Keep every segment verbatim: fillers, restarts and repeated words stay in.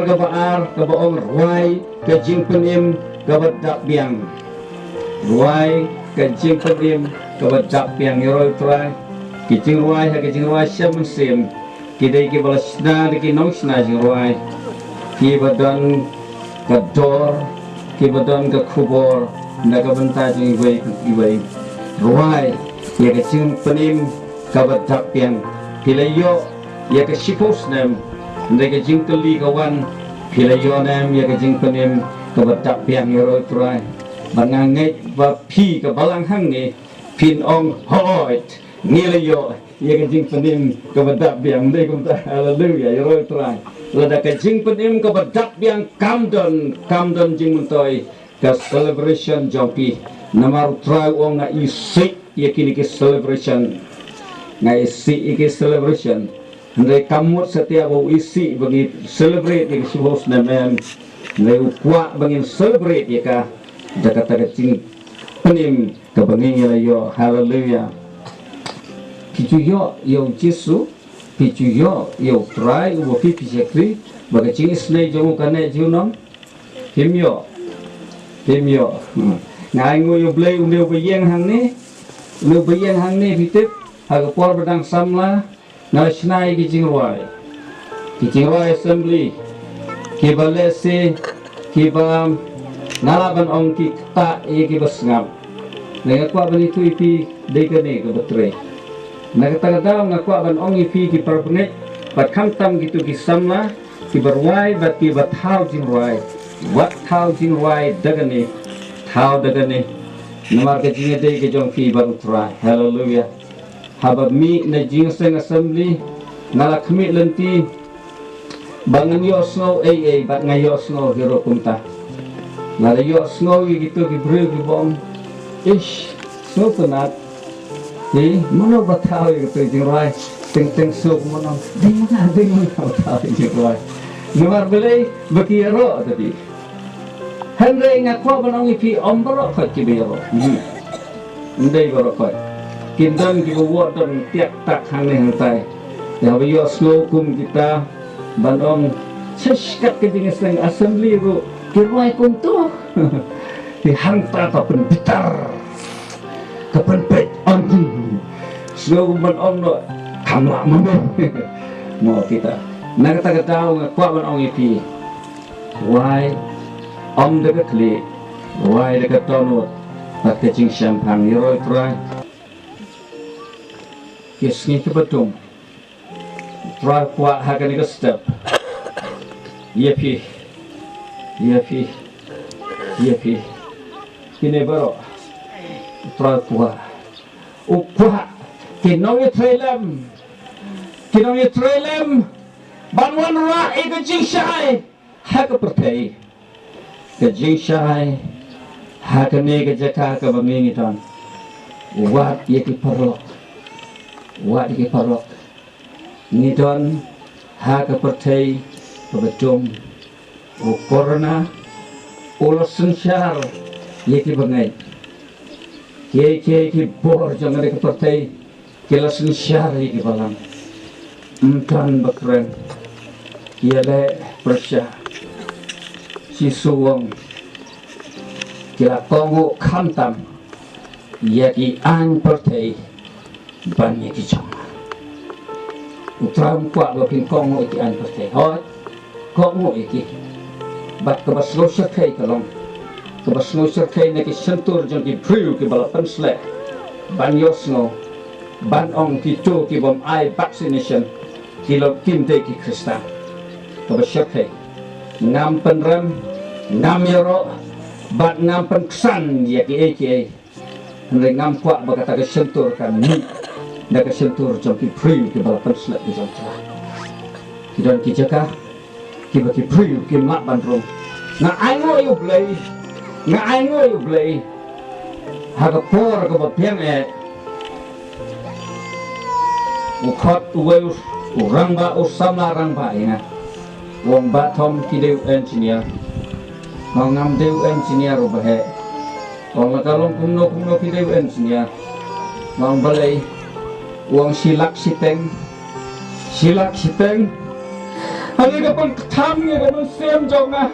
Kaba ar, kaba ong rwai ka jingpynim kaba dap biang. Rwai ka jingpynim kaba dap biang, ïa roi Trai. Ki jingrwai ha ki jingrwai shem mynsiem, ki dei kiba la shna da ki nongshna jingrwai, kiba don ka dor, kiba don ka khubor na ka bynta jong iwei iwei. Rwai ïa ka jingpynim kaba dap biang. Phi la ïoh ïa ka shiphew snem, hynrei ka jingkylli ka wan, phi la ïoh ne em ïa ka jingpynim kaba dap biang, ïa roi Trai? Ba nga ngeit ba phi ka balang hangne phin ong, hooid, ngi la ïoh ïa ka jingpynim kaba dap biang. Dei kumta, haleluya, ïa roi Trai. Lada ka jingpynim kaba dap biang kam don, kam don jingmyntoi ka celebration jong phi. Namar U Trai u ong, nga isih ïa kine ki celebration. Nga isih ïa ki celebration. Hynrei kam mut satia ba u isih ba ngi celebrate ïa ka shiphew snem, em. Hynrei u kwah ba ngin celebrate ïa ka da kata ka jingpynim kaba ngi la ïoh. Haleluya. Phi ju ïoh ïa U Jisu, phi ju ïoh ïa U Trai uba phi, phi shakri, ba ka jingisynei jong u kan neh junom? Phim ïoh. Phim ïoh. Hmm. Nga ainguh ïa U Blei, une uba ïeng hangne, une uba ïeng hangne, phi tip, ha ka por ba dang samla, nga la shna ïa ki jingrwai, ki jingrwai assembly, kiba lehse, kiba, nga lah ban ong, ki ktah ïa kiba sngap. Nga kwah ban ïathuh ïa phi, dei kane kaba trei. Na kata ka daw nga kwah ban ong ïa phi ki parabangeit, bad khamtam kito ki samla, kiba rwai bad kiba thaw jingrwai, wat thaw jingrwai da kane, thaw da kane. Namar ka jingïadei ka jong phi bad U Trai. Haleluya. Haba mih na Jingïaseng Assembly, nga la khmih lynti ba ngan ïohsngew ei ei, bad nga ïohsngew hi ruh kumta. Nga la ïohsngew ïa kito ki briew kiba ong, ish, sngewtynnat. Hi, mano ba thaw ïa kito ki jingrwai? Teng teng suk mano. Dei mano, dei mano ba thaw ïa ki jingrwai? Namar balei? Ba ki ïaroh, tadi. Hynrei nga kwah ban ong ïa phi, ym baroh khoit kiba ïaroh. Hmm. Ym dei baroh khoit. Kin don kiba wad, don tiak tak hangne hangtai. Ïa ba ïohsngew kum kita ban ong, shisha, kat ka Jingïaseng Assembly ruh ki rwai kumto. Te hangta ka pynbitar, ka pynpeit, ong, sngew kum ban ong noh, kam lah mynta. Mo kita. Na kata ka daw nga kwah ban ong ïa phi, rwai ym da ka khlieh, rwai da ka dohnud bad ka jingshemphang, ïa roi Trai. Ki sngi kiba dum, Trai kwah ha kane ka step ïa phi, ïa phi, ïa phi, kine baroh. Trai kwah, u kwah ki nongïatreilang, ki nongïatreilang ban wanrah ïa ka jingshai ha ka pyrthei, ka jingshai ha kane ka jaka kaba ngi ngi don. Wat ïa ki paralok, wat ïa ki paralok. Ngi don ha ka pyrthei kaba dum. U corona u la synshar ïa ki bangeit. Kiei kiei ki bor jong kane ka pyrthei ki la synshar ïa ki balang. Ym tang ba kren, ki ïaleh pyrshah. Jisu u ong, ki la kohnguh khamtam ïa ki aiñ pyrthei ban ïa ki jong nga. U Trai um kwah ba phin kohnguh ïa ki aiñ pyrthei. Hooid, kohnguh ïa ki. Bad kaba sngew shyrkhei ka long, kaba sngew shyrkhei na ki shyntur jong ki briew kiba la pynsleh ban ïohsngew, ban ong kito ki bym ai vaccination ki long, kim dei ki Khristan. Kaba shyrkhei, ngam pynrem, ngam ïaroh, bad ngam pynksan ïa kiei kiei. Hynrei ngam kwah ba kata ka shyntur kan mih na ka shyntur jong ki briew kiba la pynsleh ki jong Trai. Ki don ki jaka kiba ki briew kim lah ban rung. Nga ainguh ïa U Blei, nga ainguh ïa U Blei. Ha ka por kaba biang eh, u khot uwei u rangbah, u samla rangbah ïa nga. U ong, Bah Thom, phi dei u engineer. Nga ong, ngam dei u engineer uba heh. U ong, la ka long kumno kumno phi dei u engineer? Nga ong, balei? U ong, shi lak shiteng. Shi lak shiteng. Hynrei ka pynktham ïa ka mynsiem jong nga.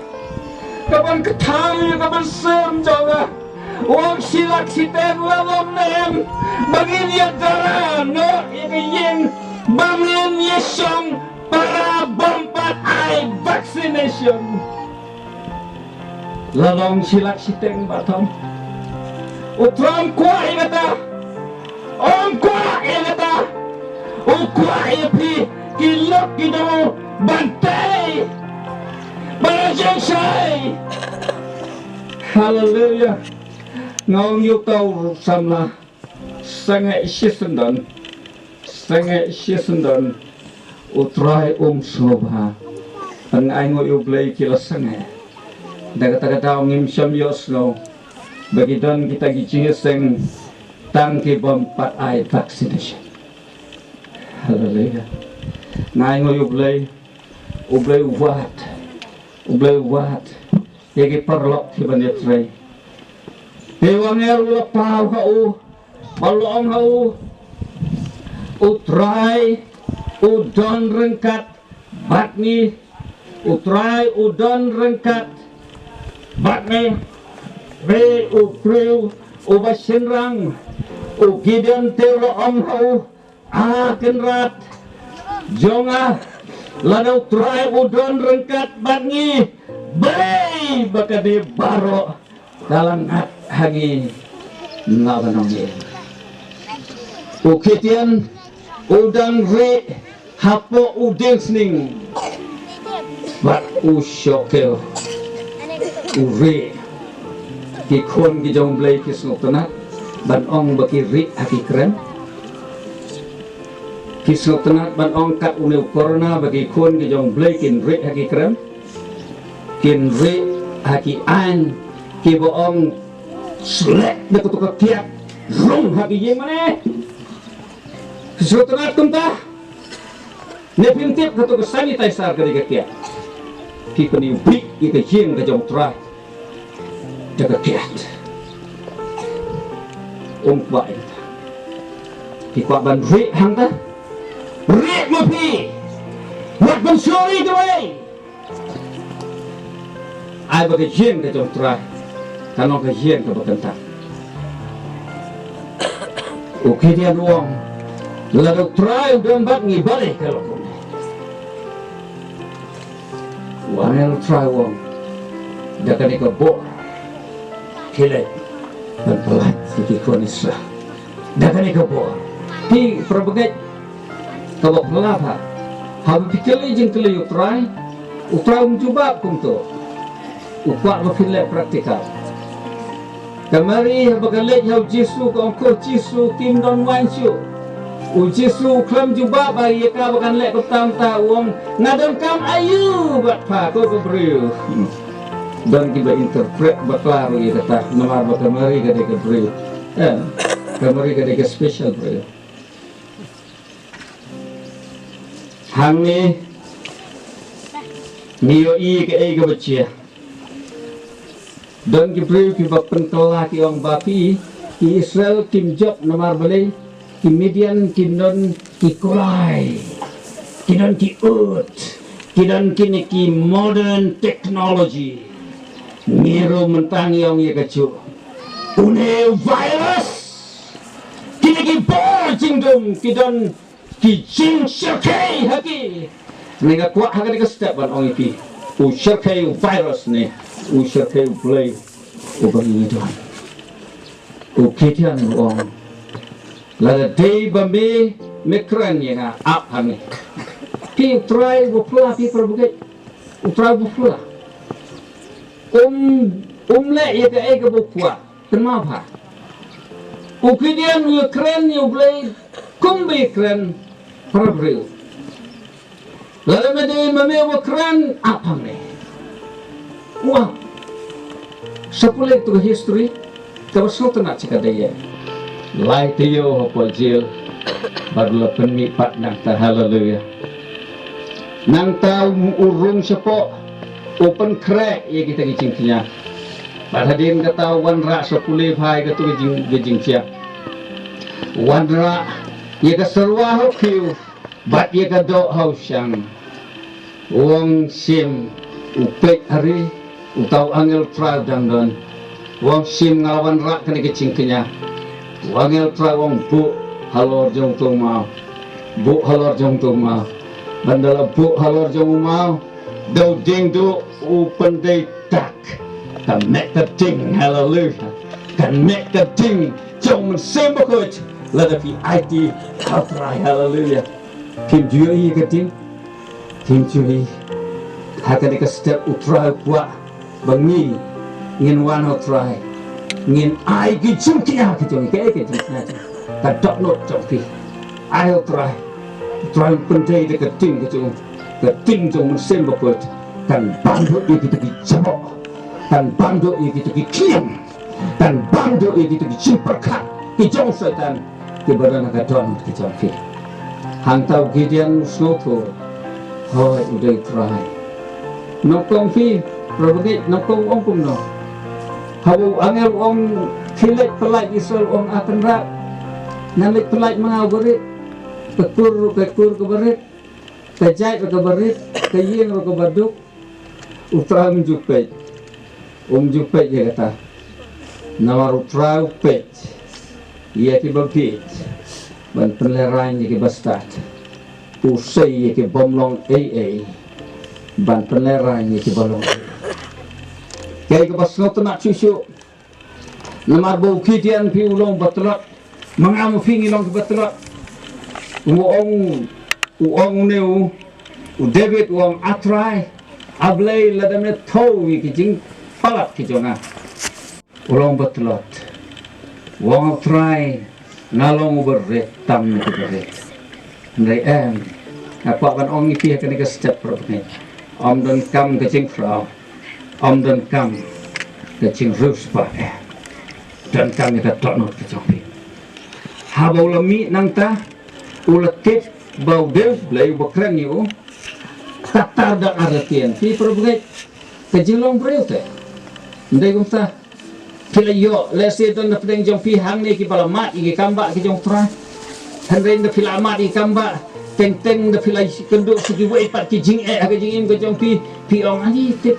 Ka pynktham ym ka mynsiem jong nga. U ong shi lak shiteng la long ne em ba ngin ïa dara noh ïa ka ïing ba ngin ïa shong para bym pat ai vaccination. La long shi lak shiteng ba thom. U Trump kwah ïa kata. Ym kwah ïa kata. U kwah ïa phi ki lok ki dong ban tei. Ban jingshai. Haleluya. Nga ong ïa uta u samla. Sangeh shisyndon. Sangeh shisyndon. U Trai um sngewbha. Pynai nguh ïa U Blei ki la sangeh. Da kata ka daw ngim shym ïohsngew ba ki don kita ki jingïaseng tang ki bym pat ai vaccination. Haleluya. Nga ai nguh ïa U Blei, U Blei u wad, U Blei u wad ïa ki paralok kiban ïatrei. Te u angel u la paw ha u, u la ong ha u, U Trai u don ryngkat bad ngi, U Trai u don ryngkat bad ngi. Re u briew uba shynrang, u Gideon te u la ong ha u, A Kynrad jong nga, lada U Trai u don ryngkat bad ngi, balei ba kane baroh ka la ngat ha ngi, nga ban ong ïa. U Gideon u dang rieh hapoh u dieng sning bad u shoh kew u rieh. Ki khun ki jong U Blei ki sngewtynnat ban ong ba ki rieh ha ki krem. Ki sngewtynnat ban ong kat une u corona ba ki khun ki jong U Blei kin rieh ha ki krem. Kin rieh ha ki aiñ kiba ong slek da kato ka kiad rung ha ki ïing mane. Ki sngewtynnat kumta. Ne phim tip kato ka sanitizer ka dei ka kiad. Ki pynïoh bieit ïa ka ïing ka jong U Trai da ka kiad. Um kwah ïa kata. Ki kwah ban rieh hangta. Rieh ma phi. Wat ban suri kawei. Ai ba ka ïing ka jong U Trai kan long ka ïing kaba kyntang. U Gideon u ong, lada U Trai u don bad ngi balei ka long kumne. U angel U Trai u ong, da kane ka bor khie leit ban pyllait ïa ki khun Israel. Da kane ka bor. Phi para bangeit kaba phylla bha, haba phi kylli jingkylli U Trai, U Trai um jubab kumto. U kwah ba phin leh practical. Ka Mari haba ka leit ha U Jisu ka ong, ko Jisu, kim don waiñ shuh. U Jisu u khlem jubab ïa ka ba kan leh kumta, u ong, nga donkam aïu bad pha ko ka briew. Don kiba interpret bakla ruh ïa kata, namar ba ka Mari ka dei ka briew. Em, ka Mari ka dei ka special briew. Hangne ngi ïohi kaei kaba jia. Don ki briew kiba pynkylla ki ong ba phi, ki Israel kim jop namar balei, ki Midian ki don ki kurai, ki don ki ut, ki don kine ki modern technology. Ngi ruh mynta ngi ong ïa kajuh. Une u virus, kine ki bor jingdum ki don ki jingshyrkhei ha ki. Nga kwah ha kane ka step ban ong ïa phi, u shyrkhei u virus ne u shyrkhei U Blei uba ngi don? U Gideon u ong, lada dei ba me, me kren ïa nga, ap hangne. Phi, U Trai uba phylla, phi para bangeit, U Trai uba phylla. Um, um leh ïa kaei kaba u kwah. Kynmaw bha. U Gideon u ïakren ïa U Blei kumba ïakren para briew. Lada me dei ma me uba kren, ap hangne. Wow. Sa pule ïa kato ka history kaba sngewtynnat shikatdei ïa. Lai taïew hapoh jail bad u la pynmih pat nangta, haleluya. Nangta u rung shapoh, u pynkhreh ïa kita ki jingkñia. Bad hadien kata u wanrah, sa pule bha ïa kato ka jing, ka jingkñia. U wanrah ïa ka syrwa ha u khiew bad ïa ka doh ha u shang. U ong, shim, u peit ha ri, uta u angel Trai u dang don. U ong, shim, nga la wanrah kane ka jingkñia. U angel Trai u ong, buh halor jong uta u maw. Buh halor jong uta u maw. Ban da la buh halor jong u maw, da u dieng duh u pyndei tak. Ka meh ka dieng, haleluya. Ka meh ka dieng jong u Mynsiem Bakhuid lada phi aiti ha u Trai, haleluya. Phim ju ïohi ïa ka dieng. Phim ju ïohi. Ha kane ka step u Trai u kwah ba ngi ngin wan ha u Trai, ngin ai ki jingkñia ki jong ngi. Kaei ka jingkñia jong ngi? Ka dohnud jong phi. Ai ha u Trai. U Trai un pyndei da ka dieng ka jong u, ka dieng jong u Mynsiem Bakhuid. Kan bam duh ïa kito ki jaboh, kan bam duh ïa kito ki khñiang, kan bam duh ïa kito ki jingpyrkhat ki jong u Soitan kiba don ha ka dohnud ka jong phi. Hangta u Gideon u sngewthuh, hooid, u dei u Trai. Nyngkong phi, para bangeit, nyngkong u ong kumno? Haba u angel u ong, phi leit pyllait Israel, u ong, A Kynrad, ngan leit pyllait ma nga uba rit. Ka kur ruh ka kur kaba rit, ka jait ruh kaba rit, ka ïing ruh kaba duk. U Trai um ju peit. Um ju peit ïa kata. Namar u Trai u peit ïa kiba bieit ban pynlehraiñ ïa kiba stad. U sei ïa ki bym long ei ei ban pynlehraiñ ïa kiba long ei ei. Kaei kaba sngewtynnat shuh shuh, namar ba u Gideon phi u long ba tlot, ma nga ma phi ngi long kiba tlot. U ong, u ong une u, u David u ong, A Trai, A Blei, lada me thew ïa ki jingpalat ki jong nga, u long ba tlot. U ong, A Trai, nga long uba rit tam na kiba rit. Hynrei em, nga kwah ban ong ïa phi ha kane ka step, para bangeit, ym donkam ka jingphraw, ym donkam ka jingriewspah, em, donkam ïa ka dohnud ka jong phi. Haba u la mih nangta, u la tip ba u dei U Blei uba kren ïa u. Kata da artien, phi, para bangeit, ka jinglong briew te, ym dei kumta. Phi la ïoh, lehse don na pdeng jong phi hangne kiba la mad ïa ki kambah ki jong u Trai. Hynrei ynda phi la mad ïa ki kambah, teng teng ynda phi la kynduh sha kiwei pat ki jingeh ha ka jingim ka jong phi, phi ong, ani tip,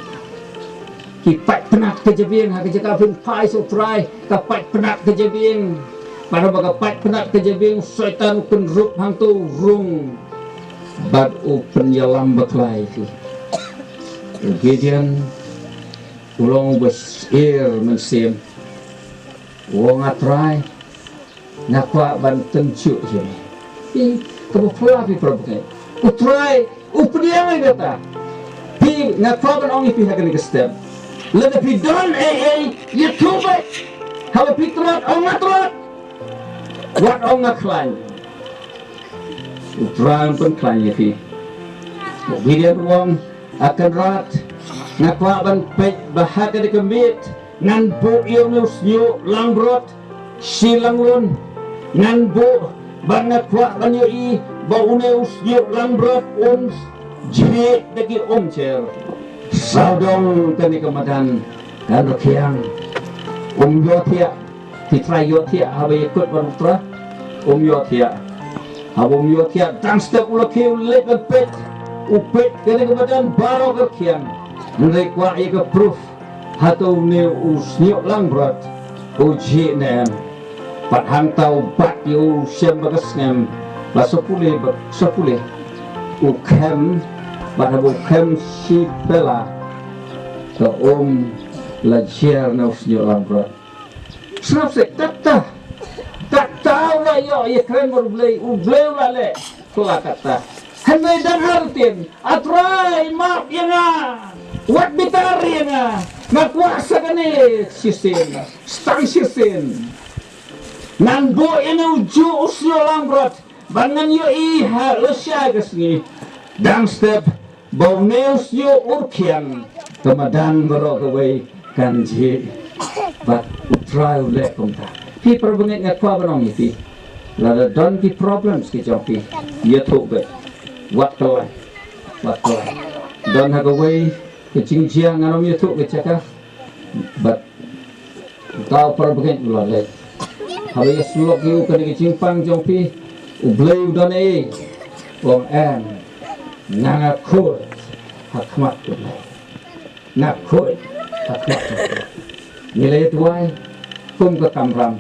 ki pait pnat ka jabieng ha ka jaka phin phai sha u Trai, ka pait pnat ka jabieng. Bad haba ka pait pnat ka jabieng, u Soitan u kynrup hangto, u rung bad u pynïalam bakla ïa phi. U Gideon u long uba syier mynsiem. U ong, A Trai, nga kwah ban tynjuh ïa me. Phi, kaba phylla, phi, para bangeit, u Trai u pdiang ïa kata. Phi, nga kwah ban ong ïa phi ha kane ka step, lada phi don ei ei, ïathuh beit. Haba phi tlot, ong, nga tlot. Wat ong, nga khlaiñ. U Trai un pynkhlaiñ ïa phi. U Gideon u ong, A Kynrad, nga kwah ban peit ba ha kane ka miet ngan buh ïa une u shñiuh langbrot shi langlun. Ngan buh, bad nga kwah ban ïohi ba une u shñiuh langbrot un jhieh da ki umjer. Sawdong kane ka madan kan rkhiang. Um ïohthiah. Phi trai ïohthiah haba ïakut bad u Trai? Um ïohthiah. Haba um ïohthiah, dang step u la khie u leit ban peit. U peit kane ka madan baroh ka rkhiang. Hynrei kwah ïa ka proof. Hato une u shñiuh langbrot u jhieh ne em? Bad hangta u bat ïa u shem bad ka sngem ba sa pule, ba sa pule u khem, bad haba u khem shi bela, ka um la jer na u shñiuh langbrot. Sngap seh, kata, kata u la ïoh ïakren bad U Blei, U Blei u la leh. Phi la kata. Hynrei dang artien, A Trai, map ïa nga. Wat bitar ïa nga. Nga kwah sa kane shisien, sa tang shisien. Ngan buh ïa une u juh u shñiuh langbrot, bad ngan ïohi ha lashai ka sngi. Dang step ba une u shñiuh u rkhiang, ka madan baroh kawei kan jhieh. Bad U Trai u leh kumta. Phi para bangeit, nga kwah ban ong ïa phi, lada don ki problems ki jong phi, ïathuh beit. Wat kyllaiñ. Wat kyllaiñ. Don ha kawei ka jingjia, ngan ym ïathuh ka jaka. Bad uta u para bangeit u la leit. Haba ïasyllok ïa u kane ka jingpang jong phi, U Blei u don ei? U ong, em, nga nga khot. ha khmat U Blei. Nga khuid ha khmat U Blei. Ngi la ïa duwai kum ka kamram.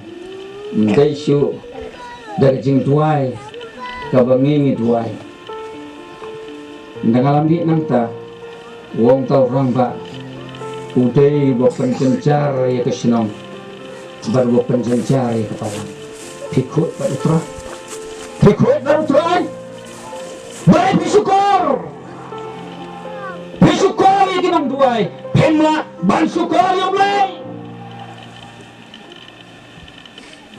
Ym dei shuh da ka jingduwai kaba ngi ngi duwai. Ynda nga lam dih nangta, u ong, uta u rangbah u dei uba pynjynjar ïa ka shnong bad uba pynjynjar ïa ka balang. Phi khuid bad U Trai? Phi khuid bad U Trai? Balei phi shukor? Phi shukor ïa ki nongduwai, phim lah ban shukor ïa U Blei.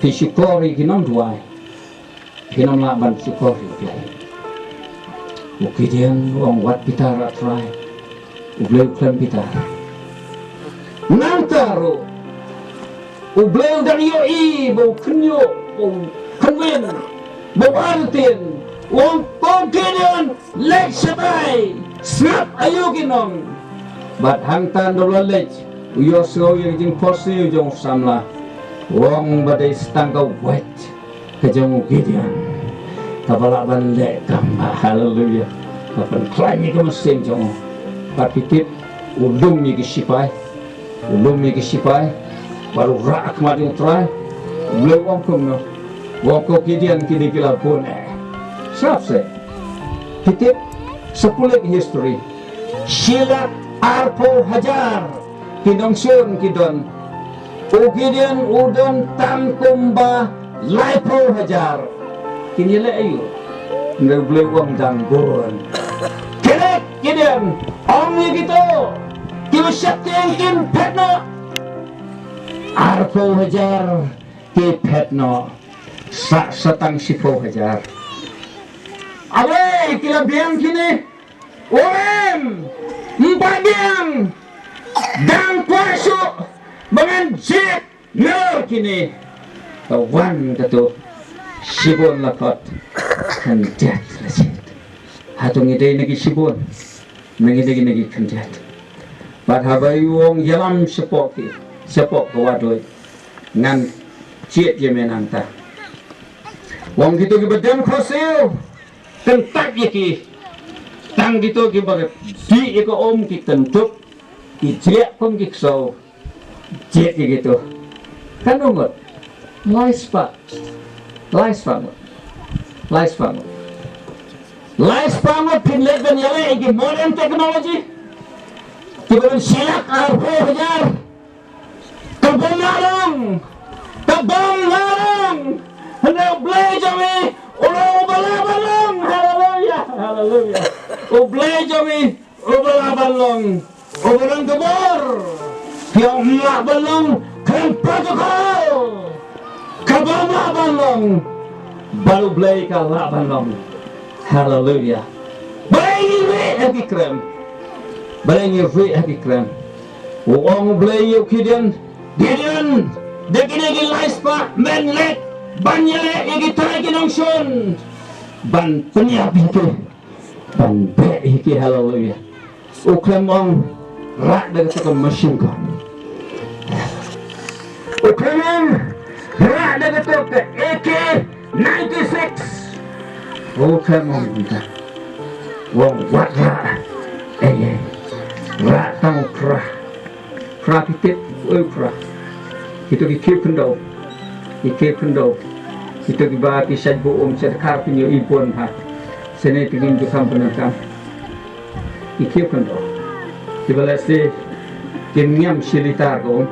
Phi shukor ïa ki nongduwai, phim lah ban shukor ïa U Blei. U Gideon u ong, wat bitar, A Trai. U Blei u khlem bitar. Nangta ruh U Blei u dang ïohi ba u khynñiuh, ba u khynwin, ba u artatien. U ong, ko Gideon, leit shatai, sngap aïu ki nong. Bad hangta ynda u la leit, u ïohsngew ïa ka jingphohsniew jong u samla. U ong ba dei sa tang ka wait ka jong u Gideon kaba lah ban leh kam ba. Haleluia. Ka pynkhlaiñ ïa ka mynsiem jong u. Bad phi tip, u lum ïa ki sipai. U lum ïa ki sipai bad u rah ha khmat U Trai. U Blei u ong kumno? U ong, ko Gideon, kine ki la bun eh. Sngap seh. Phi tip, sa pule ki history. Shi lak arphew hajar ki nongshun ki don. U Gideon u don tang kumba laiphew hajar. Kin ïaleh aïu? Hynrei U Blei u ong dang bun. Khie leit Gideon, ong ïa kito kiba sheptieng kin phet noh. Arphew hajar ki phet noh. Sah sa tang shiphew hajar. Awei, ki la biang kine? Ym, ym pat biang. Dang kwah shuh ba ngan jied nalor kine. Ka wan katu, shibun la khot, khyndiat la jied. Hato ngi dei na ki shibun? Ne ngi dei na ki khyndiat? Bad haba u ong ïalam shapoh ki, shapoh ka wahduid, ngan jied ïa me nangta. U ong kito kiba dem khohsiew, kyntait ïa ki. Tang kito kiba dih ïa ka um, ki kyntup, ki jriah kum ki ksew. Jied ïa kito. Katno ngut? Lai spah. Lai spah ngut. Lai spah ngut. Lai spah ngut phin leit ban ïaleh ïa ki modern technology. Kiba don shi lak arphew hajar. Ka bym lah long. Ka bym lah long. Hynrei U Blei jong ngi u long uba lah ban long. Haleluia. Haleluia. U Blei jong ngi uba lah ban long, uba long ka bor. Phi ong ym lah ban long, khlem protocol. Kaba ym lah ban long, bad U Blei ka lah ban long. Haleluia. Balei ngi rieh ha ki krem? Balei ngi rieh ha ki krem? U ong U Blei ïa u Gideon, Gideon, da kine ki lai spah men leit ban ïaleh ïa kita ki nongshun, ban pynïap ïa ki, ban beh ïa ki. Haleluia. U khlem ong rah da kato ka machine gun. U khlem ong rah da kato ka A K ninety-six. U khlem ong kumta. U ong wat rah. Ei, ei. Rah tang u Khrah. Khrah, phi tip, oi u Khrah. Kito ki khiew khyndew. Ki khiew khyndew. Kito kiba ki shait buh um sha dkhar, phin ïohi bun bha. Sene te ngim ju kham pyndonkam. Ki khiew khyndew. Kiba lehse kin ngiam shi litar ka um.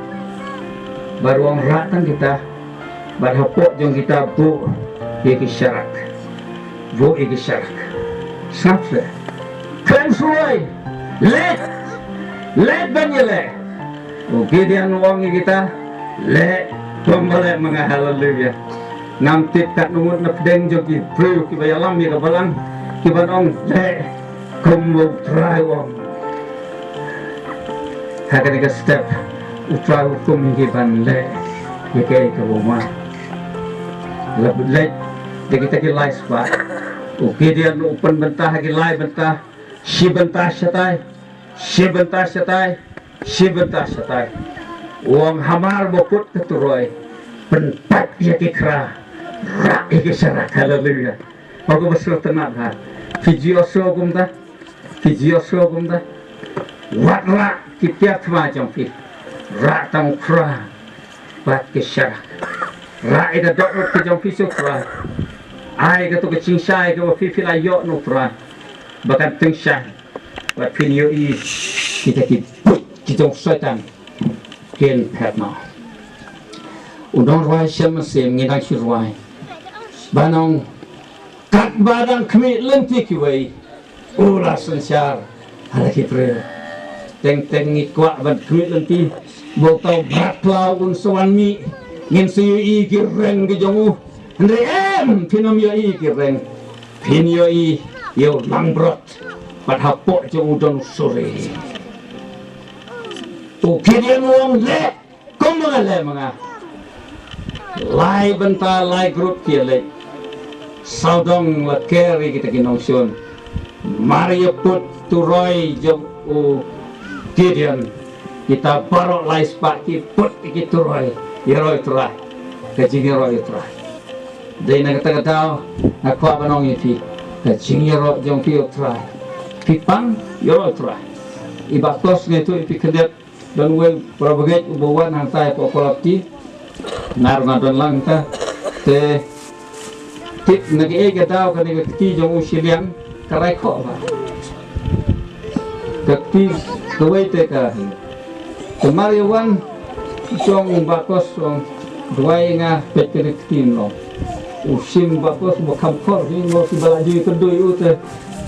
Bad u ong rah tang kita. Bad hapoh jong kita buh ïa ki sharak. Buh ïa ki sharak. Sngap seh. Kren shuh. Leit. Leit ban ïaleh. U Gideon u ong ïa kita, leh. Kumba leh ma nga. Haleluia. Ngam tip katno ngut na pdeng jong ki briew kiba ïalam ïa ka balang kiban ong leh. Kumba U Trai u ong. Ha kane ka step U Trai u hukum ïa ki ban leh ïa kaei kaba u mut. La leit da kita ki lai spah. U Gideon u pynbynta ha ki lai bynta. Shi bynta shatai, shi bynta shatai, shi bynta shatai. U ong hamar ba kut ka turoi, pynpait ïa ki khra, rah ïa ki sharak. Haleluia. Phi kaba sngewtynnat ha. Phi ju ïohsngew kumta. Phi ju ïohsngew kumta. Wat rah ki tiar thma jong phi. Rah tang u Kra bad ki sharak. Rah ïa ka dohnud ka jong phi sha u Trai. Ai kato ka jingshai kaba phi phi la ïoh na u Trai. Ba kan tyngshaiñ. Bad phin ïohi kita ki buit ki jong u Soitan kin phet noh. U nongrwai shem mynsiem ngi dang shu rwai. Ba nong katba dang khmih lynti kiwei. U la synshar ha la ki briew. Teng teng ngi kwah ban khmih lynti. Ba uta u brat pla un sa wan mih. Ngin sa ïohi ki reng ki jong u. Hynrei em, phin ym ïohi ki reng. Phin ïohi ïa u langbrot. Bad hapoh jong u don u suri. U Gideon u ong leh kumba nga leh ma nga. Lai bynta lai group ki ïa leit. Sawdong la ker ïa kita ki nongshun. Mar ïa put turoi jong u Gideon. Kita baroh lai spah ki put ïa ki turoi. Ïaroh ïa u Trai. Ka jingïaroh ïa u Trai. Dei na kata ka daw nga kwah ban ong ïa phi. Ka jingïaroh jong phi ïa u Trai. Phi pang ïaroh ïa u Trai. I Bah Kos nga ïathuh ïa phi khyndiat. Don uwei u para bangeit uba wan hangtai hapoh Kolkata. Nga ruh nga don lang hangta. Te tip na kaei ka daw kane ka kti jong u shiliang ka raikhoh bha. Ka kti kawei te ka. Te mar ïa wan jong u Bah Kos u ong duwai nga peit kane ka kti, ym long. U shim Bah Kos uba kham khor, hi mo kiba la ju ïakynduh ïa u te.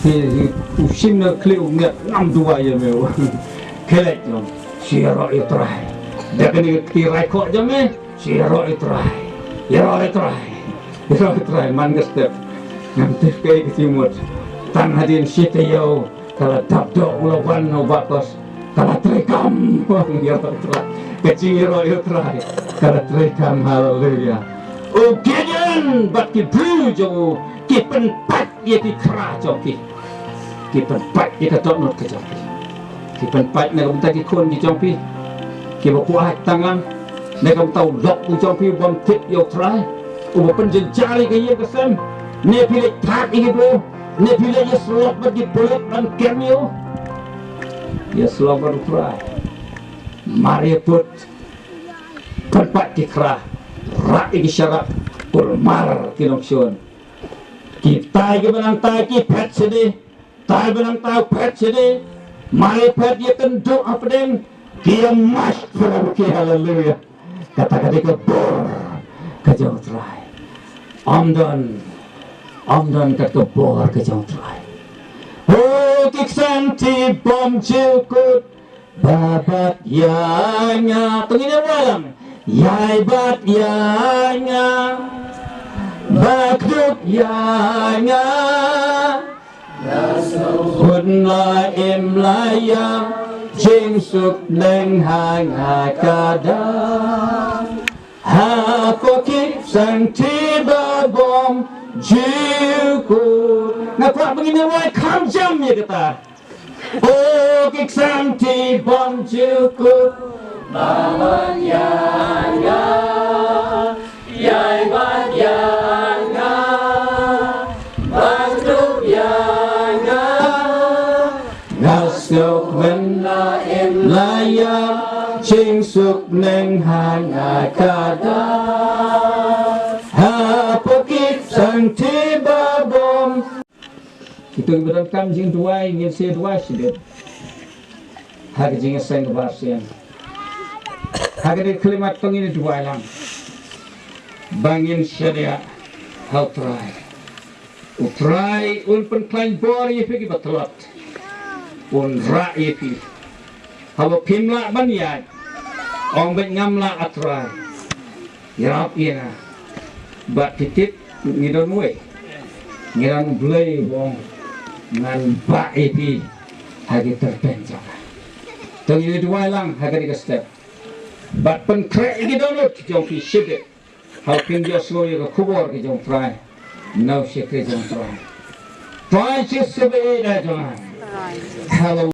Hi, hi, u shim na khlieh u ngiat, ngam duwai ïa me u. Khlem long. Shu ïaroh ïa u Trai. Da kane ka kti raikhoh jong me. Shu ïaroh ïa u Trai. Ïaroh ïa u Trai. Ïaroh ïa u Trai man ka step. Ngam tip kaei ka jingmut. Tang hadien shi taïew ka la dap doh u la wan na u Bah Kos. Ka la treikam. Ïaroh ïa u Trai. Ka jingïaroh ïa u Trai ka la treikam. Haleluya. U Gideon bad ki briew jong u ki pynpait ïa ki khra jong ki. Ki pynpait ïa ka dohnud ka jong ki. Ki pynpait na ka bynta ki khun ki jong phi. Kiba kwah tang lang. Na ka bynta u lok u jong phi u bym tip ïa u Trai. Uba pynjynjar ïa ka ïing ka sem. Ne phi leit thad ïa ki briew. Ne phi leit ïasyllok bad ki pulit ban kem ïa u. Ïasyllok bad u Trai. Mar ïa put. Pynpait ki khra. Rah ïa ki sharak. Kulmar ki nongshun. Ki tai kiba nang tai ki phet shane. Tai ba nang tai phet shane. Mar ïa phet ïakynduh hapdeng. Ki ïa mach forever ki, haleluya. Kata ka dei ka bor ka jong u Trai. Ym don, ym don kat ka bor ka jong u Trai. O ki ksangti bym jukut ba bat ïa nga. To ngin ïa wai lang. Ïai bat ïa nga. Ba kdup ïa nga. Hun la im la ïam, jingsuk neng ha nga ka dang. Hapoh ki ksangti ba bym jukut. Nga kwah ba ngin ïa wai kham jam ïa kata. O ki ksangti bym jukut. Ba ban ïa nga. Ïai bat ïa nga, ba kdup ïa nga. Nga sngewkmen la im la ïam, jingsuk neng ha nga ka dang. Hapoh ki ksangti ba bym. Kito kiba donkam jingduwai ngin sa duwai shibit. Ha ka jingïaseng kaba arsien. Ha kane ka khyllipmat to ngin duwai lang. Ba ngin shaniah ha u Trai. U Trai un pynkhlaiñ bor ïa phi kiba tlot. Un rah ïa phi. Haba phim lah ban ïaid. Ong beit ngam lah, ah Trai. Ïarap ïa nga. Bad phi tip ngi don uwei. Ngi don u Blei u ong ngan bah ïa phi ha ki tyrpeng jong nga. To ngin duwai lang ha kane ka step. Bad pynkhreh ïa ki dohnud jong phi shibit. Haba phin ïohsngew ïa ka khubor ka jong u Trai. Na u shakri jong u Trai. Trai Jisu ba ïeit jong nga. Haleluya.